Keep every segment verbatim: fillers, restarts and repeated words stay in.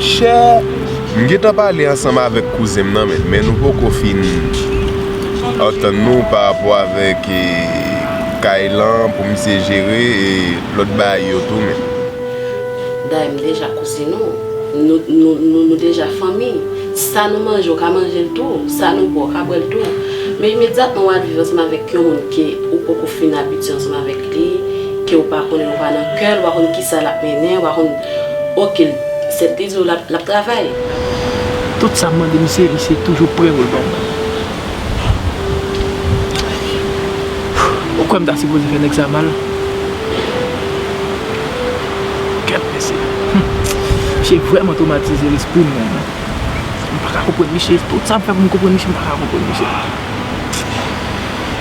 Chè, m gentan pale ansanm avèk kouzen m nan, men, men nou poko fin antann nou pa rapò avèk, eh, kay lan pou misye jere, eh, lòt bagay yo tou, men. Dayè, m deja kouzin ou. Nou, nou, nou, nou deja fanmi. Sa nou manje, ou ka manje l tou. Sa nou bwè, ou ka bwè l tou. Men imedyatman w al viv ansanm avèk yon moun ke ou poko fin abitye ansanm avèk li, ke ou pa konnen, ou pa nan kè l, ou pa konn kisa l ap mennen, ou pa konn, oke, sèt li di w l ap, l ap travay. Tout sa m mande misye, misye toujou prè pou l ban m. Ou kwè m ta sipoze fè nèg sa mal? Kèt mesye. Hum. Misye vrèman twomatize lespri m menm. M pa ka konprann misye. Tout sa m fè pou m konprann misye, m pa ka konprann misye.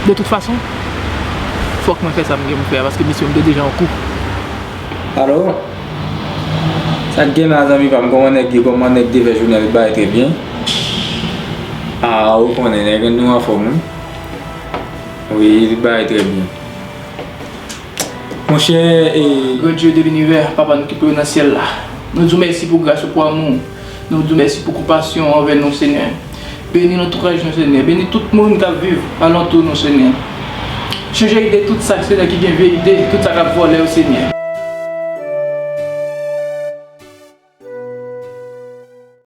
De tout fason, fòk mwen fè sa m gen pou fè a, paske misye m te deja an kou. Alo? Sa k gen la, zanmi pa m? Kòman nèg ye? Kòman nèg te fè jounen? Li bay trè byen. A, ou konnen, nèg nou anfòm, wi. Wi, li bay trè byen. Monchè, e, Gran Dye de linivè, Papa nou ki pi wo nan syèl la, nou di w mèsi pou gras ou, pou amou w. Nou di w mèsi pou konpasyon w anvè nou, Senyè. Beni lantouraj nou, Senyè. Beni tout moun k ap viv alantou nou, Senyè. Chanje ide tout sa, Senyè, ki gen vye ide, tout sa k ap vòlè yo, Senyè.